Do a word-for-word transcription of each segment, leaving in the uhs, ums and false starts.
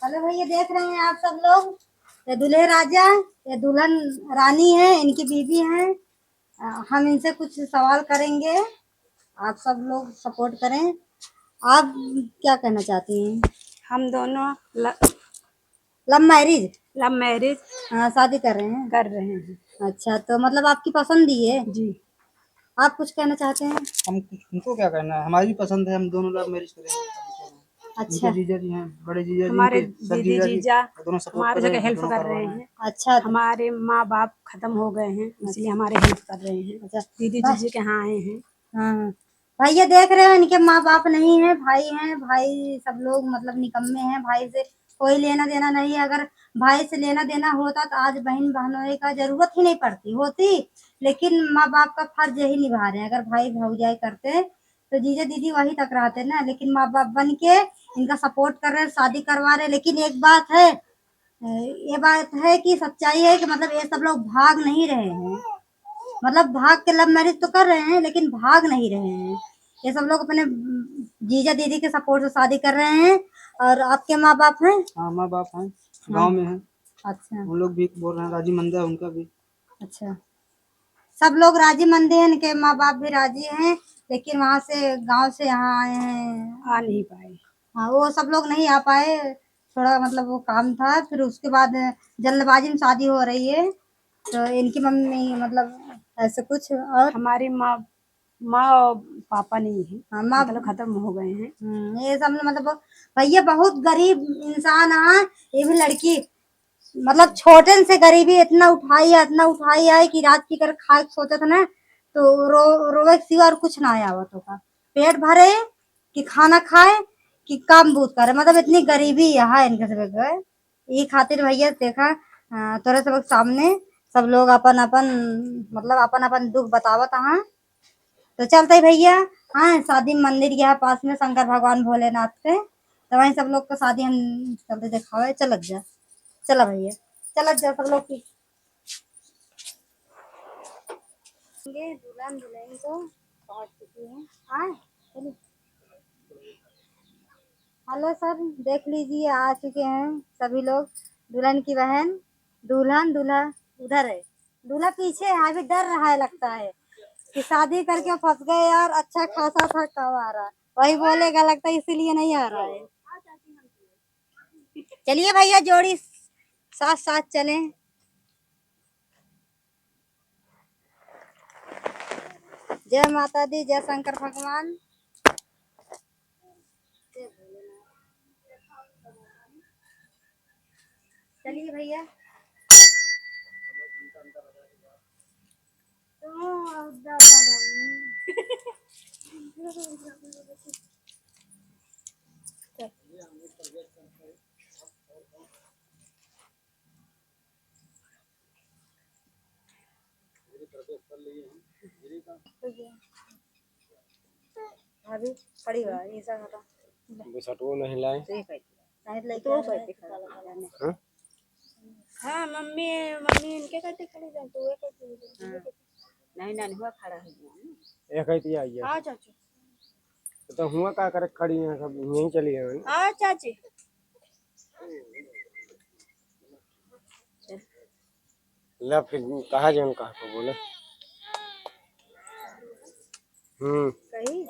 हेलो भैया, देख रहे हैं आप सब लोग, ये दूल्हे राजा, ये दुल्हन रानी है, इनकी बीवी हैं। अ, हम इनसे कुछ सवाल करेंगे, आप सब लोग सपोर्ट करें। आप क्या कहना चाहती हैं? हम दोनों ल- लव मैरिज? लव मैरिज। हाँ, शादी कर रहे हैं। कर रहे हैं। अच्छा, तो मतलब आपकी पसंद ही है? जी। आप कुछ कहना चाहते हैं? हम कुछ, हमको क्या कहना है, हमारी भी पसंद है, हम दोनों लव मैरिज करेंगे। अच्छा। उनके जीजा जी हैं, बड़े जीजा जी, हमारे उनके सब दीदी जीजा जी, जीजा दोनों सपोर्ट हमारे कर रहे जगह हैं, हेल्प दोनों कर रहे हैं। अच्छा, तो हमारे माँ बाप खत्म हो गए हैं, इसलिए हमारे हेल्प कर रहे हैं। अच्छा। दीदी बस। जीजी के यहाँ आए हैं। हाँ, हाँ। भैया देख रहे हो, इनके माँ बाप नहीं है, भाई हैं, भाई सब लोग मतलब निकम्मे हैं, भाई से कोई लेना देना नहीं है। अगर भाई से लेना देना होता तो आज बहन बहनोई का जरूरत ही नहीं पड़ती होती, लेकिन माँ बाप का फर्ज यही निभा रहे हैं। अगर भाई भौजाई करते तो जीजा दीदी वहीं तक रहते ना, लेकिन माँ बाप बन के इनका सपोर्ट कर रहे हैं, शादी करवा रहे हैं। लेकिन एक बात है, ये बात है कि सच्चाई है कि मतलब ये सब लोग भाग नहीं रहे हैं, मतलब भाग के लव मैरिज तो कर रहे हैं लेकिन भाग नहीं रहे हैं। ये सब लोग अपने जीजा दीदी के सपोर्ट से शादी कर रहे हैं। और आपके माँ बाप हैं? हाँ, माँ बाप हैं, हाँ। गाँव में हैं। अच्छा। उन लोग भी बोल रहे हैं, राजी मंदा है उनका भी। अच्छा, सब लोग राजी मंदे हैं, इनके माँ बाप भी राजी हैं, लेकिन वहाँ से, गाँव से यहाँ आए हैं। आ नहीं पाए। हाँ, वो सब लोग नहीं आ पाए, थोड़ा मतलब वो काम था, फिर उसके बाद जल्दबाजी में शादी हो रही है, तो इनकी मम्मी मतलब ऐसे कुछ। और हमारी माँ, माँ और पापा नहीं है, हाँ, माँ मतलब खत्म हो गए हैं। हम्म, ये सब मतलब भैया बहुत गरीब इंसान है, ये भी लड़की मतलब छोटन से गरीबी इतना उठाई है, इतना उठाई है कि रात की कर खाए के सोचत ना तो रो, रोवे के सिवा और कुछ ना आवत होगा। पेट भरे कि खाना खाए कि काम बूत करे, मतलब इतनी गरीबी है इनके सब के। ई खातिर भैया देखा, अ, तोरे सब के सामने सब लोग अपन अपन मतलब अपन अपन दुख बतावत हैं। तो चलते भैया, हाँ, शादी मंदिर यहाँ पास में शंकर भगवान भोलेनाथ के, तो वहीं सब लोग को शादी हम चलते देखावे, चलत जा, चला भैया, चलत जा सब लोग की। ये दुल्हन दुल्हन को पहुँच चुकी है। हाँ, चलिए। हेलो सर, देख लीजिए, आ चुके हैं सभी लोग। दुल्हन की बहन, दुल्हन, दूल्हा उधर है, दूल्हा पीछे है। अभी डर रहा है, लगता है कि शादी करके फंस गए यार, अच्छा खासा था, कब आ रहा, वही बोलेगा, लगता है इसीलिए नहीं आ रहा है। चलिए भैया, जोड़ी साथ साथ चलें। जय माता दी, जय शंकर भगवान। चलिए भैया। अभी खड़ी बा, ये सब हटा। बुसटवो नहीं लाए। तो ये कैसे? नहीं तो लइके तो आ रहे। हाँ? हाँ, मम्मी, मम्मी इनके कहते खड़ी जान, तो ये कहते हैं, हाँ। नहीं, नहीं, हुआ खड़ा है। ये कहती आई है। हाँ, चाचू। तो हुआ का करे खड़ी हैं, सब यहीं चली गए ना। हाँ, चाची। ला फिर कहा जान कहा को बोले। हम्म। सही?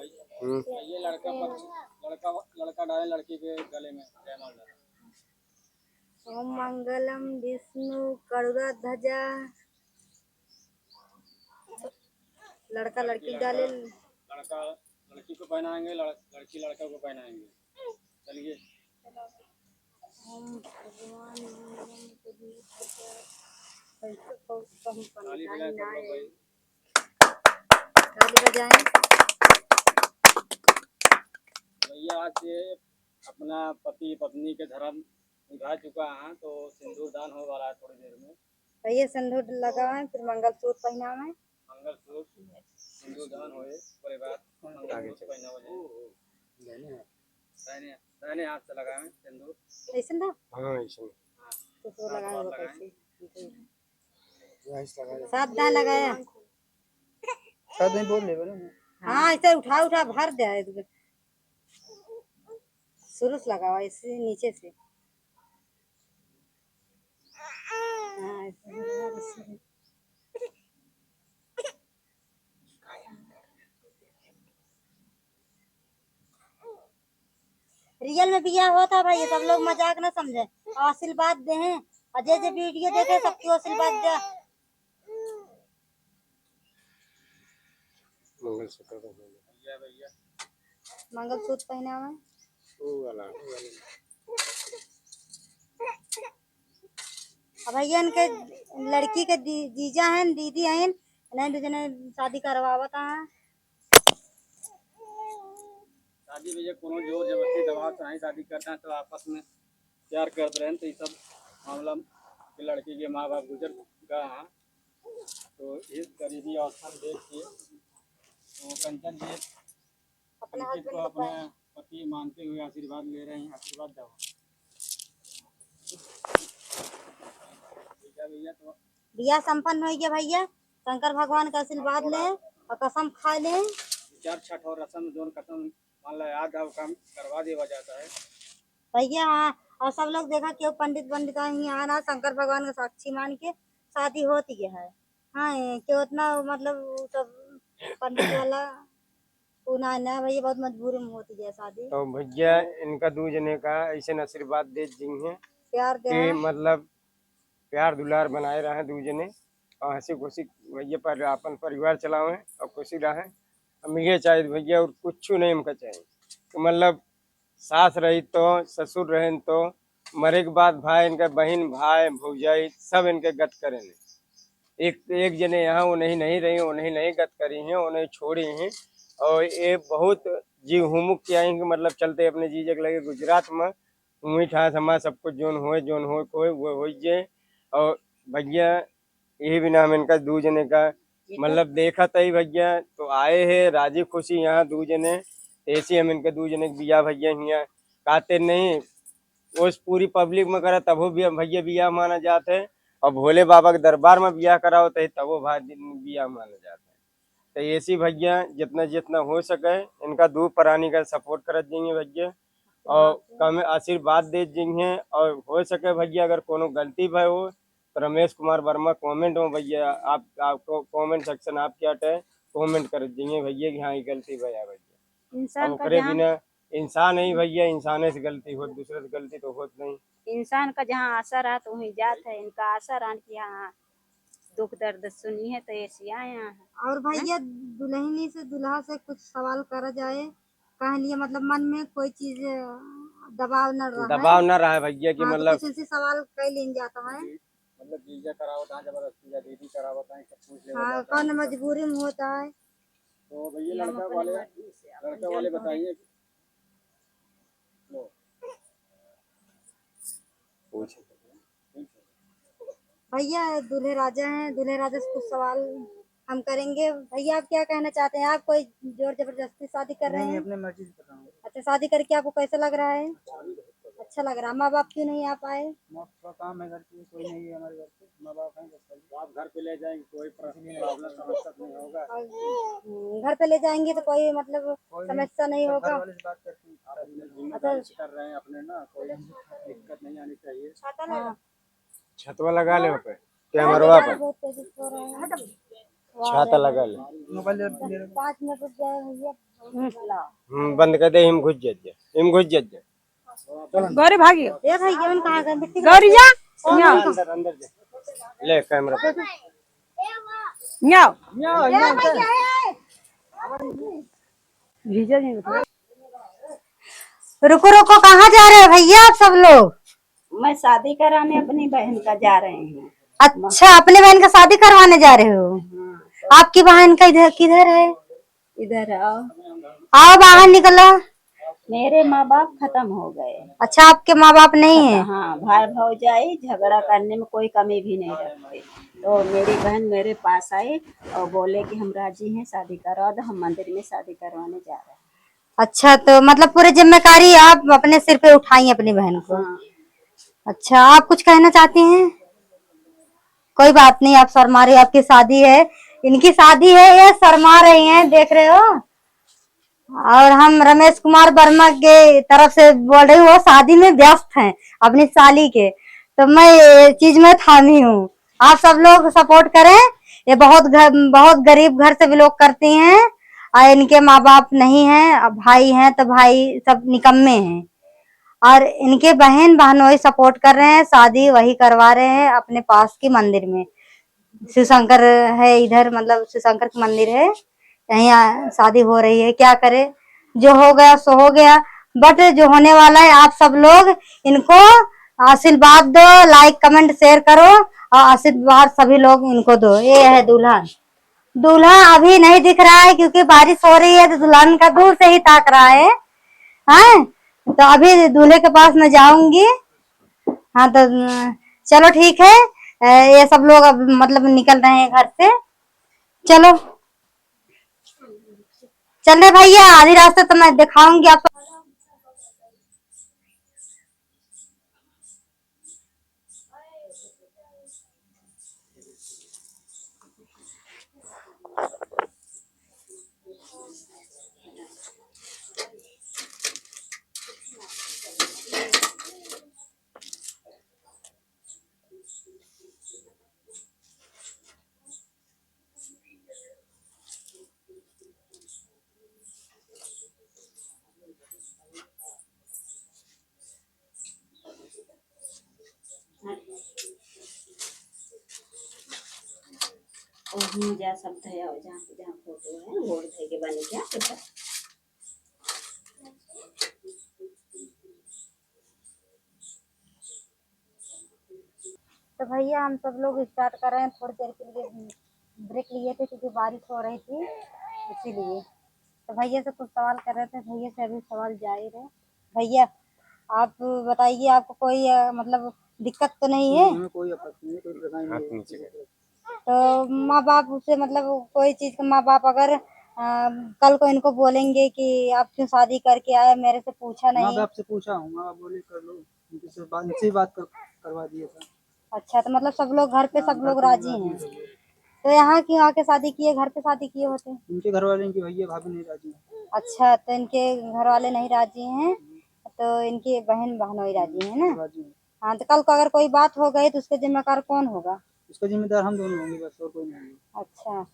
हम्म। ये लड़का पक्ष, लड़का, लड़का डाले लड़की के गले में जयमाल डाले। ओम मंगलम विष्णु करुणा ध्वजा। लड़का लड़की डाले। लड़का लड़की को पहनाएंगे, लड़-, लड़की लड़का को पहनाएंगे। चलिए। ओम भगवान मंगलम विष्णु करुणा ध्वजा। कैसे कहूँ, कहूँ ताली बजाए सब लोग भाई। ताली बजाएं। भैया आज ये अपना पति पत्नी के धर्म निभा चुका है, तो सिंदूर दान होने वाला है थोड़ी देर में। भैया सिंदूर लगावें, फिर मंगलसूत्र पहनावें। मंगलसूत्र, सिंदूर दान होए, ओकरे बाद मंगलसूत्र पहनावल जाए। दाहिने, दाहिने हाथ से लगावें सिंदूर। ऐसन ना? हाँ, ऐसन। हाँ। तो फिर हाथ लगावे बाहर वो लगाएं। कैसे? सात दान लगाया। सात दान बोल ले, बोलो ना। हाँ, ऐसे उठा, उठा भर दे। शुरू से लगावा, ऐसे नीचे से। रियल में बियाह होत है भाई, सब लोग मजाक ना समझे और आशीर्वाद देहें। और जे जे वीडियो देखे, सबके आशीर्वाद दे। मंगलसूत्र पहनावे। मंगलसूत्र पहनावे। वो वाला। अब भैया इनके लड़की के दी-, जीजा हैं, दीदी हैं, इन्हें दू जने शादी करवावत हैं। शादी भैया कोनो जोर जबरदस्ती दबाव से नहीं शादी करता है, तो आपस में प्यार करत रहेन, तो ये सब मामला के लड़की के माँ बाप गुजर गए हैं। तो इस गरीबी अवस्था में देख के तो कंचन जी अपने अंकित को अपने पति मानते हुए आशीर्वाद ले रहे हैं, आशीर्वाद दो। ठीक है भैया, तो बियाह संपन्न होइ गया भैया, शंकर भगवान का आशीर्वाद ले और कसम खाइ ले। चार छठ और रसम जोन कसम मान ला याद है, वो काम करवा देवा जाता है। भैया, हाँ, और सब लोग देखा, केहू पंडित पंडित आए हैं, यहाँ ना शंकर भगवान का साक्षी मान के शादी होती है। हाँ, ये केहू उतना, मतलब, वो सब पंडित वाला वो ना, ना भैया, बहुत मजबूरी में होती है शादी। तो भैया, इनका दू जने का ऐसे आशीर्वाद दे दी है प्यार कि देना। मतलब प्यार दुलार बनाए रहे दू जने और हंसी खुशी भैया पर अपन परिवार चलावे और खुशी रहे। हम ये चाहिए भैया, और कुछ नहीं हमका चाहिए। तो मतलब सास रही तो, ससुर रहेन तो, मरे के बाद भाई इनका, बहिन, भाई, भौजाई सब इनके गत करेन। एक, एक जने यहाँ उन्हीं नहीं रही, उन्हीं नहीं गत करी हैं, उन्हें छोड़ी हैं। और ये बहुत जीव हुमुक के आई कि मतलब चलते अपने जीजे के लगे गुजरात में, उहीं ठास हमार सब कुछ जोन होए, जोन होए, होए, वो होई जे। और भैया, यही बिना हम इनका दू जने का, मतलब, देखा तई भैया, तो आए हैं राजी खुशी यहाँ दू जने, ऐसे हम इनका दू जने के बियाह भैया हियाँ काते नहीं, उस पूरी पब्लिक में करा तबो भी भैया बियाह माना जात है, और भोले बाबा के दरबार में बियाह कराओ तही तबो भाई बियाह माना जात है। तो ऐसी भैया जितना जितना हो सके इनका दू प्राणी का सपोर्ट करत जाइए भैया, और कम आशीर्वाद देत जाइए, और हो सके भैया अगर कोनो गलती भय हो तो रमेश कुमार वर्मा कमेंट में भैया, आप, आप कमेंट सेक्शन आपके अटे, कमेंट करत जाइए भैया कि हाँ, ये गलती भया भैया। इंसान अब का ओकरे जहाँ बिना इंसान ही भैया, इंसाने से गलती होत, दूसरे से गलती तो होत नहीं। इंसान का जहाँ आशा रहत, वहीं जात है। इनका आशा रहन कि हाँ, दुख दर्द सुनी है, तो ऐसी आए यहाँ है। और भैया, दुल्हनी से, दुल्हा से कुछ सवाल करा जाए, कहलिए, मतलब, मन में कोई चीज, अ, दबाव न रहे। दबाव न रहे भैया कि हाँ, तो मतलब कुछ ऐसे सवाल कर लेन जाता है। मतलब, जीजा करावत है जबरदस्ती या दीदी करावत है, सब पूछ लेवा हाँ, जाता है। कौन मजबूरी में होता है। तो भैया, हम लड़का अपने वाले, मर्जी से अपन लड़का वाले जन बताइए। लो। पूछ। भैया, दूल्हे राजा हैं, दूल्हे राजा से कुछ सवाल हम करेंगे। भैया, आप क्या कहना चाहते हैं? आप कोई जोर जबरदस्ती शादी कर रहे नहीं, हैं? अपने मर्जी से कर रहा हूँ। अच्छा, शादी करके आपको कैसा लग रहा है? अच्छा लग रहा है। माँ बाप क्यों नहीं आ पाए? माँ बाप का काम है घर पे, कोई नहीं है हमारे घर पे, माँ बाप हैं बस खाली। तो आप घर पे ले जाएंगे, कोई प्र-, इसीलिए नहीं प्रॉब्लम समस्या तो नहीं होगा? और, हम्म, घर पे ले जाएंगे तो कोई, मतलब, कोई नहीं, समस्या नहीं सब घर होगा? वाले से बात करके आप अपनी जिम्मेदारी से कर रहे हैं अपने ना, कोई दिक्कत नहीं आनी चाहिए। हाँ। छतवा लगा ले पे, कैमरवा पे। बहुत तेज सो रहा है। छाता लगा ले। मोबाइल दे दे। पाँच मिनट रुक जाए भैया। हम्म, बंद कर दे, हिम घुस जात जा, हिम घुस जात जा। गौरी भागी। ए भाई, कौन कहाँ गए? मिट्टी गौरिया, यहाँ। अंदर, अंदर जा। ले कैमरा पे। यहाँ। ए भैया, ए। भीजा जी। रुको, रुको, कहाँ जा रहे हो भैया आप सब लोग? मैं शादी कराने अपनी बहन का जा रहे हैं। अच्छा, अपने बहन का शादी करवाने जा रहे हो? हाँ। आपकी बहन का इधर, किधर है? इधर आओ। आओ, बाहर निकलो। मेरे माँ बाप खत्म हो गए। अच्छा, आपके माँ बाप नहीं है? हाँ, भाई भौजाई झगड़ा करने में कोई कमी भी नहीं रखते। तो मेरी बहन मेरे पास आई और बोले कि हम राजी हैं, शादी करवा दो, हम मंदिर में शादी करवाने जा रहे हैं। अच्छा, तो मतलब पूरी जिम्मेदारी आप अपने सिर पे उठाई अपनी बहन को? हाँ। अच्छा, आप कुछ कहना चाहती हैं? कोई बात नहीं, आप शर्मा रही, आपकी शादी है, इनकी शादी है, ये शर्मा रही हैं, देख रहे हो। और हम रमेश कुमार वर्मा के तरफ से बोल रही हूँ, वो शादी में व्यस्त हैं अपनी साली के, तो मैं ये चीज में थामी हूँ। आप सब लोग सपोर्ट करें। ये बहुत घर, बहुत गरीब घर से बिलोंग करती हैं और इनके माँ बाप नहीं हैं, अब भाई हैं तो भाई सब निकम्मे हैं। और इनके बहन बहनोई support कर रहे हैं, शादी वही करवा रहे हैं अपने पास के मंदिर में। शिव शंकर है इधर, मतलब शिव शंकर के मंदिर है, यहीं आ, शादी हो रही है। क्या करे, जो हो गया सो हो गया, but जो होने वाला है, आप सब लोग इनको आशीर्वाद दो, like, comment, share करो और आशीर्वाद सभी लोग इनको दो। ये है दुल्हन, दूल्हा अभी नहीं दिख रहा है क्योंकि बारिश हो रही है तो दुल्हन का दूर से ही ताक रहा है। हाँ, तो अभी दूल्हे के पास मैं जाऊंगी। हाँ, तो अ, चलो ठीक है। अ, ये सब लोग अब मतलब निकल रहे हैं घर से। चलो, चल रहे भैया, आधी रास्ते तो मैं दिखाऊंगी आपको। ओहमे जा सब धया, जहाँ, जहाँ फोटो है, गोड़ धइ के बने क्या बेटा? तो भैया, हम सब लोग start कर रहे हैं, थोड़ी देर के लिए break लिए थे क्योंकि बारिश हो रही थी, इसीलिए। तो भैया से कुछ सवाल कर रहे थे, भैया से अभी सवाल जारी है। भैया, आप बताइए, आपको कोई, अ, मतलब दिक्कत तो नहीं है? नहीं, हमें कोई आपत्ति नहीं, कोई परेशानी हाथ नहीं। नीचे करो। तो माँ बाप से, मतलब कोई चीज का, माँ बाप अगर, अ, कल को इनको बोलेंगे कि आप क्यों शादी करके आए, मेरे से पूछा नहीं? माँ बाप से पूछा हूँ, माँ बाप बोले कर लो, उनसे बात, उनसे ही बात कर, करवा दिए था। अच्छा, तो मतलब सब लोग घर पे, हाँ, सब लोग राजी हैं। तो यहाँ क्यों आके शादी किए, घर पे शादी किए होते? उनके घर वाले, इनके भैया भाभी नहीं राजी हैं। अच्छा, तो इनके घर वाले नहीं राजी हैं, तो इनकी बहन बहनोई राजी है ना? राजी हैं। हाँ, तो कल को अगर कोई बात हो गई तो उसके जिम्मेदार कौन होगा? उसका जिम्मेदार हम दोनों होंगे बस, और कोई नहीं होगा। अच्छा,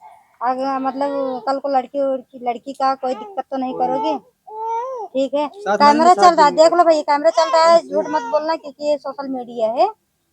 अगर मतलब कल को लड़की उड़की, लड़की का कोई दिक्कत तो नहीं करोगे? ठीक है, साथ में कैमरा चल रहा है, देख लो भैया, कैमरा चल रहा है, झूठ मत बोलना क्योंकि ये social media है।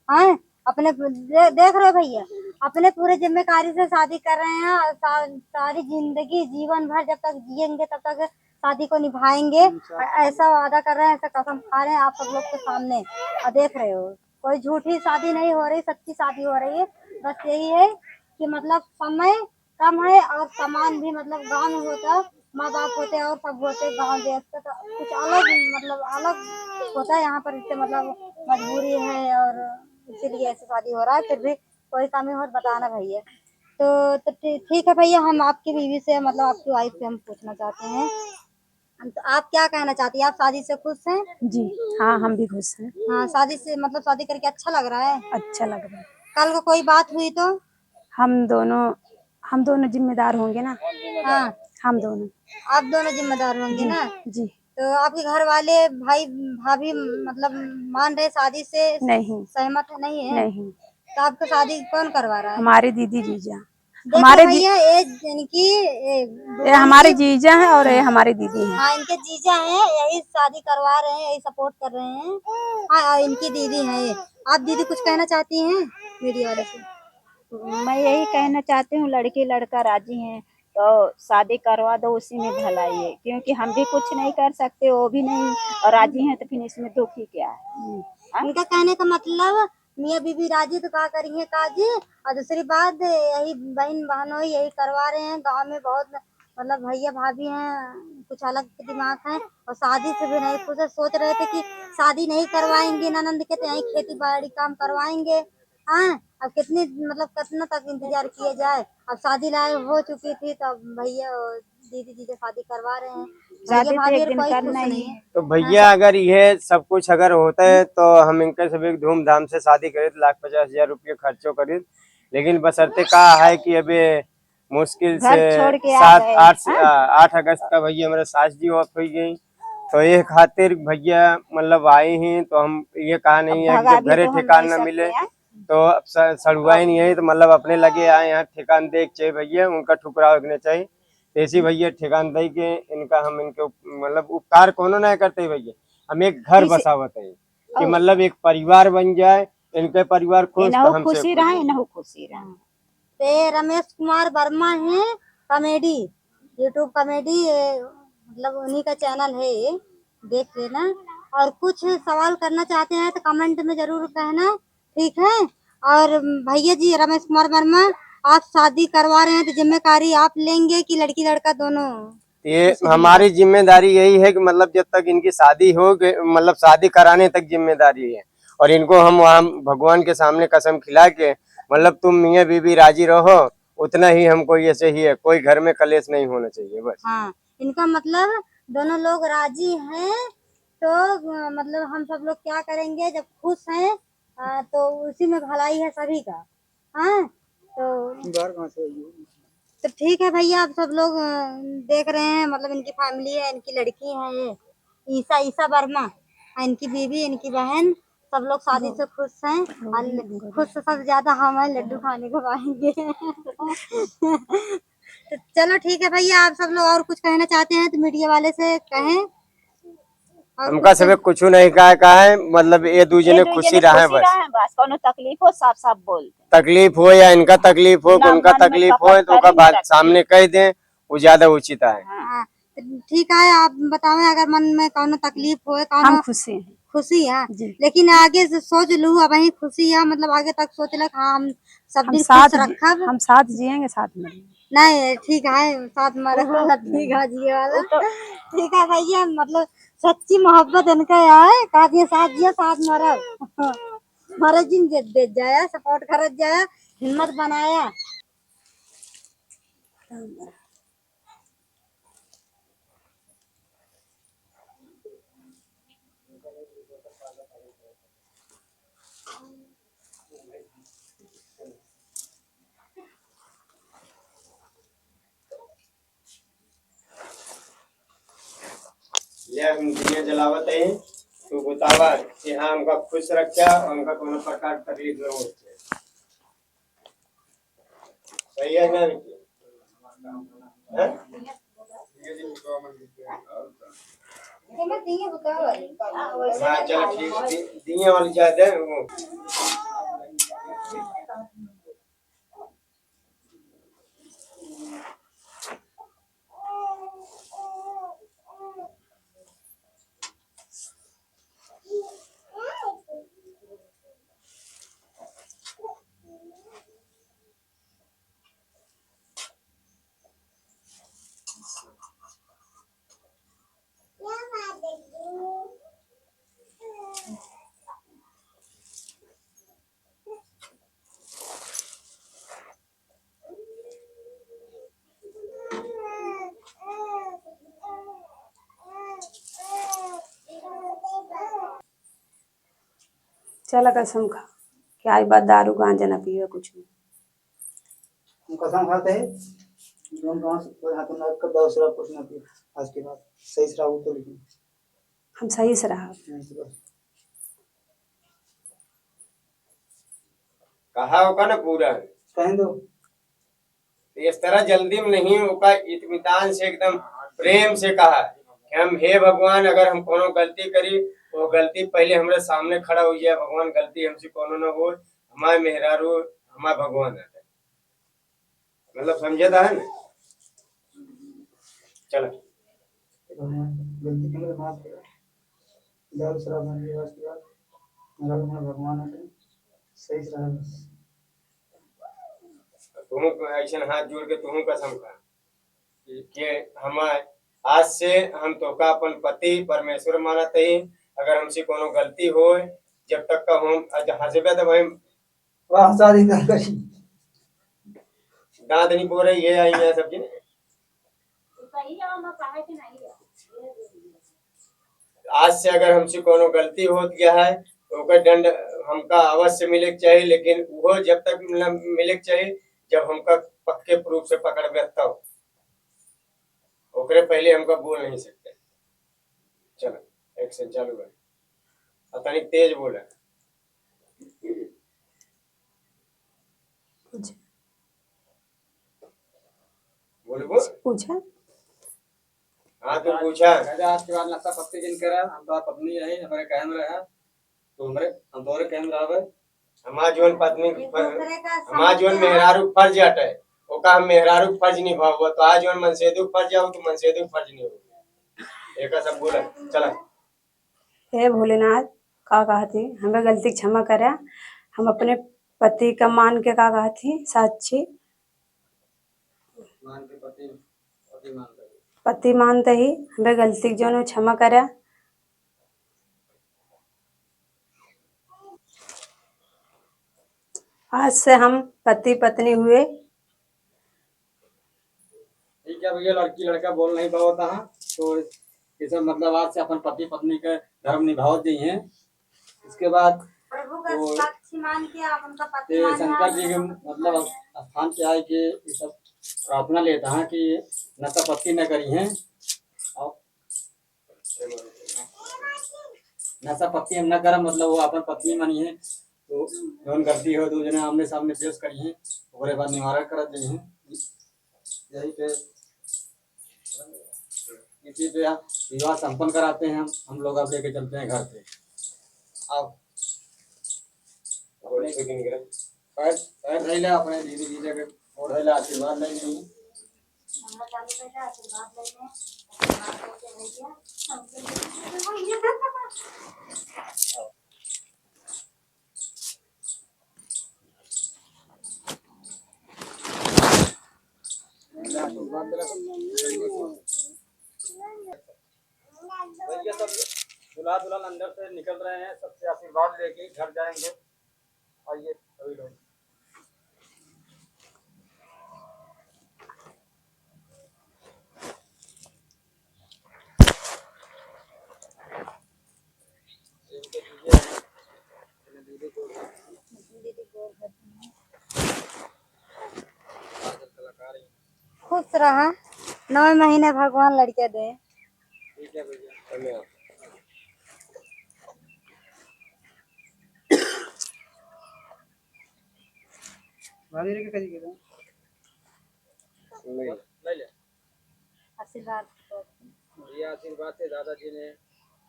हाँ, अपने दे-, देख रहे हो भैया, अपने पूरे जिम्मेदारी से शादी कर रहे हैं और सा-, सारी जिंदगी, जीवन भर जब तक जिएंगे तब तक शादी को निभाएंगे। हम्म, साथ और ऐसा वादा कर रहे हैं, ऐसा कसम खा रहे हैं आप सब लोग के सामने। और देख रहे हो, कोई झूठी शादी नहीं हो रही, सच्ची शादी हो रही है। बस यही है कि मतलब समय कम है और सामान भी मतलब गाँव में होता, माँ बाप होते और सब होते गाँव देश के, तो कुछ अलग मतलब अलग होता है यहाँ पर, इससे मतलब मजबूरी है और इसीलिए ऐसे शादी हो रहा है। फिर भी कोई कमी हो तो बताना भैया। तो, तो ठी-, ठीक है भैया, हम आपकी बीवी से मतलब आपकी wife से हम पूछना चाहते हैं, हम तो, आप क्या कहना चाहती हैं? आप शादी से खुश हैं? जी, हाँ, हम भी खुश हैं। हाँ, शादी से मतलब शादी करके अच्छा लग रहा है? अच्छा लग रहा है। कल को कोई बात हुई तो? हम दोनों, हम दोनों जिम्मेदार होंगे ना। हाँ। हम दोनों। आप दोनों जिम्मेदार होंगे जी, ना? जी। तो आपके घर वाले, भाई, भाभी मतलब मान रहे शादी से? नहीं। सहमत नहीं है? नहीं। तो आपको शादी कौन करवा रहा है? हमारे दीदी जीजा। देखो हमारे जी- भैया, ये इनकी, ये ये हमारे इनकी जीजा हैं और ये हमारे दीदी हैं। हाँ, इनके जीजा हैं, यही शादी करवा रहे हैं, यही support कर रहे हैं। हाँ, और इनकी दीदी हैं ये। आप दीदी कुछ कहना चाहती हैं media वाले से? मैं यही कहना चाहती हूँ, लड़की लड़का राजी हैं तो शादी करवा दो, उसी में भलाई है, क्योंकि हम भी कुछ नहीं कर सकते, वो भी नहीं, और राजी हैं तो फिर इसमें दुख ही क्या है? हम्म। हाँ? उनका कहने का मतलब मियाँ बीबी राजी तो का करिए काजी। और दूसरी बात, यही बहन बहनोई यही करवा रहे हैं, गाँव में बहुत मतलब भैया भाभी हैं, कुछ अलग दिमाग है और शादी से भी नहीं खुश है। सोच रहे थे कि शादी नहीं करवाएंगे ननंद के, तो यहीं खेती बाड़ी काम करवाएंगे। हाँ, अब कितनी मतलब कितना तक इंतजार किया जाए। अब शादी लायक हो चुकी थी, तो अब भैया दीदी जीजा शादी करवा रहे हैं। भैया शादी तो भाभी एक और दिन कोई खुश करना ही नहीं है। है। तो भैया, हाँ। अगर ये सब कुछ अगर होता है तो हम इनके सभी धूमधाम से शादी करीत, लाख पचास हजार रुपये खर्चो करीत, लेकिन बशर्ते का है कि अबे मुश्किल घर से छोड़ के आ सात, गए। आठ से, हाँ। आ, आठ अगस्त का भैया हमारे सास जी off हो गई, तो ये खातिर भैया मतलब आए हैं, तो हम ये कहा नहीं अब है कि भगा जब भी घरे तो हम ठिकान नहीं ना मिले सकते हैं। तो अब स-, सड़ुआइन यही तो मतलब अपने लगे आए हैं, ठिकान दे के चाहिए भैया, उनका ठुकराव देना चाहिए। ऐसी भैया ठिकान दे के इनका हम इनके उप-, मतलब उपकार कोनो ना करते भैया, हम एक घर इसे बसावत है कि और मतलब एक परिवार बन जाए, इनके परिवार खुश तो इनहू हमसे खुशी खुश रहे, है। इनहू खुशी रहे। ते रमेश कुमार वर्मा है, comedy, YouTube comedy, ये, मतलब उन्हीं का channel है ये, देख लेना। और कुछ सवाल करना चाहते हैं तो comment में जरूर कहना, ठीक है। और भैया जी, रमेश कुमार वर्मा, आप शादी करवा रहे हैं तो जिम्मेदारी आप लेंगे कि लड़की लड़का दोनों? ये हमारी जिम्मेदारी यही है कि मतलब जब तक इनकी शादी हो गई, मतलब शादी कराने तक जिम्मेदारी है। और इनको हम वहाँ भगवान के सामने कसम खिला के, मतलब तुम मियाँ बीवी राजी रहो, उतना ही हमको ये सही है, कोई घर में कलेश नहीं होना चाहिए बस। हाँ, इनका मतलब दोनों लोग राजी हैं तो, अ, मतलब हम सब लोग क्या करेंगे जब खुश हैं, अ, तो उसी में भलाई है सभी का। हाँ, तो बाहर कहाँ से आई हो? तो ठीक है भैया, आप सब लोग, अ, देख रहे हैं, मतलब इनकी family है, इनकी लड़की है ये ईशा, ईशा वर्मा, और इनकी बीवी, इनकी बहन, सब लोग शादी से खुश हैं। और खुश से सबसे ज्यादा हम हैं, लड्डू खाने को पाएंगे। तो चलो ठीक है भैया, आप सब लोग और कुछ कहना चाहते हैं तो media वाले से कहें। और हमका कुछ सबे कुछ नहीं कहा, कहा है, मतलब ये दू ये जने दू खुशी जने रहे खुशी बस। रहे बस, कौनो तकलीफ हो साफ साफ बोल दे। तकलीफ हो या इनका तकलीफ हो, ना, उनका मन में तकलीफ हो कपट तो ओका करी बात रखे। सामने कह दें, वो ज्यादा उचित है। हाँ। हाँ, तो ठीक है, आप बतावें अगर मन में कौनो तकलीफ हो, कौनो हम खुशी हैं। खुशी है, जी। लेकिन आगे से सोच लू, अब यही खुशी है, मतलब आगे तक सोच लक, हाँ, हम सब हम दिन साथ खुश जी-, रखब। हम साथ जिएंगे, साथ मरेंगे। नहीं, ठीक है, साथ मरे वाला, ठीक है, जिए वाला। वो तो ठीक है भैया, मतलब सच्ची मोहब्बत इनका है, कहा दिए साथ जिए, साथ मरब। मरे जिन दे, दे जाया, support करत जाया, हिम्मत बनाया। ले हम दिया जलावत है, तू बतावा कि हाँ, हमका खुश रख्या और हमका कोनो प्रकार तकलीफ न हो। सही है ना? हैं? हाँ, चलो ठीक, दि-, दिए वाली चाहते हैं वो। चला कसम खा कि आज बाद दारू गांजा ना पीवे कुछ भी। हम कसम खाते हैं, हम कहाँ से कोई हाथ में कब दारू शराब कुछ ना पिए। आज के बाद सही से रहो तो, लेकिन हम सही से रहा। नहीं तो बस। कहा होगा ना पूरा। कहने दो। इस तरह जल्दी में नहीं, ओका इत्मीनान से, एकदम प्रेम से कहा कि हम, हे भगवान, अगर हम कोनो गलती करी, तो गलती पहले हमरे सामने खड़ा हो जाए, भगवान, गलती हमसे कोनो न हो, हमारे मेहरारू, हमारे भगवान है। मतलब, समझे था, है ना? चलो। भगवान, गलती के लिए माफ करो। दारू शराब ना पिए, आज के बाद मेरा भगवान है, सही से रहे बस। तुहूँ को ऐसन हाथ जोड़ के तुहूँ कसम खा कि, कि हम आज से हम तोका अपन पति परमेश्वर मानत हई। अगर हमसे कोनो गलती होए, जब तक का हम आज हंसबे तो भाई थोड़ा हंसा दी तो करी। दांत नहीं पो रही है, आई है सबकी। आज से अगर हमसे कोनो गलती होत गया है, तो ओकर दंड हमका अवश्य मिले के चाही, लेकिन वो जब तक न मिले के चाही, जब हमका पक्के proof से पकड़बे तब। ओकरे पहले हमका बोल नहीं सकते। चलो, action चालू है। अब तनिक तेज बोला। पूछे। बोलबो? पूछे। हाँ, तू पूछा। राजा, आज के बाद नशा पत्ती जिन करा, हम तो आप पत्नी रहे, हमारे कायम रहा, तो हमारे, हम तोहरे कायम रहबे। हमार जौन पत्नी, एक दूसरे का हमार जौन समझ मेहरारू फर्ज हटे, ओका हम मेहरारू फर्ज निभावब, तो आज जौन मनसेदू फर्ज जाओ, तो मनसेदू फर्ज निभावब। एका सब बोला, चला। हे भोलेनाथ, का कहत ही, हमें गलती के क्षमा करा। हम अपने पति का मान के, का कहत ही, साक्षी मान के पति, पति मान के। पति मानते ही हमें गलती के जौन क्षमा करा। आज से हम पति पत्नी हुए। ठीक है भैया, लड़की लड़का बोल नहीं पावता है, तो ये सब मतलब आज से अपन पति पत्नी के धर्म निभावत जाइए। इसके बाद प्रभु का वो साक्षी मान के आप उनका पति ये मान शंकर जी के मतलब स्थान पे आए के ये सब प्रार्थना लेता है कि नशा पत्ती न करी हैं और नशा पत्ती हम न करम, मतलब वो अपन पत्नी मानी है, तो जौन गलती हो दो जने आमने सामने पेश करी हैं, ओकरे बाद निवारण करत जाई हैं। यही पे, इसी पे हम विवाह संपन्न कराते हैं हम, हम लोग अब लेके चलते हैं घर पे। आओ। पैर, पैर धइले अपने दीदी जी के, और धइले आशीर्वाद ले ली। भैया सब दूल्हा दुल्हन अंदर से निकल रहे हैं, सबसे आशीर्वाद लेके घर जाएंगे। आइए सभी लोग। खुश रहा, नौ महीने भगवान लड़के दे। ठीक है भैया, धन्यवाद। भाभी रे के करी के दो। ले ले। आशीर्वाद। ये आशीर्वाद से दादाजी ने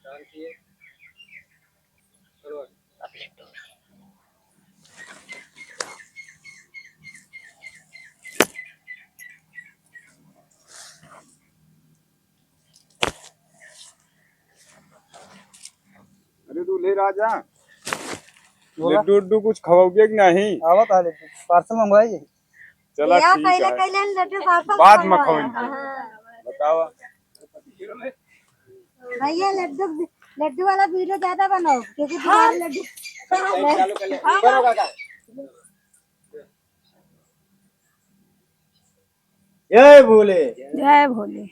दान किए। चलो। अरे दूल्हे राजा, बोला। लड्डू उड्डू कुछ खवाओगे कि नहीं? आवत है लड्डू, पार्सल मंगवाई। चला, या ठीक पहले है। कैले लड्डू पार्सल बाद में मंगवाया। खवाएंगे। हाँ। बताओ। भैया लड्डू, लड्डू वाला वीडियो ज्यादा बनाओ, क्योंकि तुम्हारे लड्डू। जय भोले। जय भोले।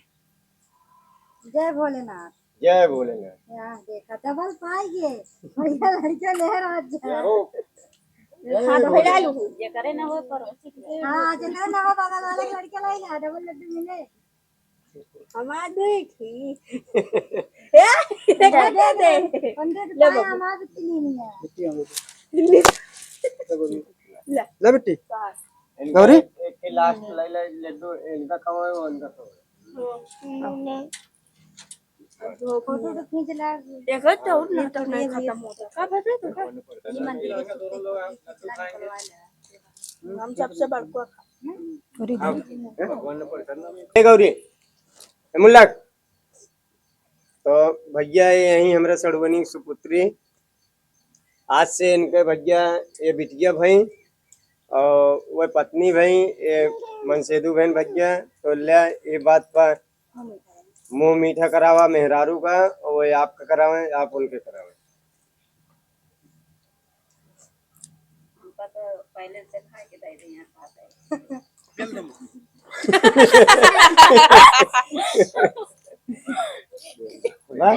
जय भोलेनाथ। जय भोलेनाथ। यहाँ देखा, डबल पाई गए। भैया लड़के ले रहा आज। हाँ, तो भैया लू, ये करे ना हो, पर हाँ, जेकरे ना हो, बगल वाले के लड़के लाई ना, डबल लड्डू मिले। हमार दुई थी। ए, देखा, दे दे। पंडित ले बाबू। हमार भी तीन ही है। ले। ले बेटी। गौरी। एक के लास्ट ले ले लड्डू, इनका खाओ, उनका खाओ। फोटो तो खींच ला। देखो तो और ना तो नहीं खत्म होता। का भेजे तो का? हम सबसे बड़को। ए गौरी, ए मुल्लक, तो भैया ये यहीं हमरा सड़ुवनी सुपुत्री, आज से इनके भैया ये बिटिया भई और वह पत्नी भई, ये मनसेदू बहन भैया, तो ले ये बात पर मुंह मीठा करावा मेहरारू का, और वह आपका करावे, आप उनके करावे। हमका तो पहले से खाए के दे दिया, खाते। वाह।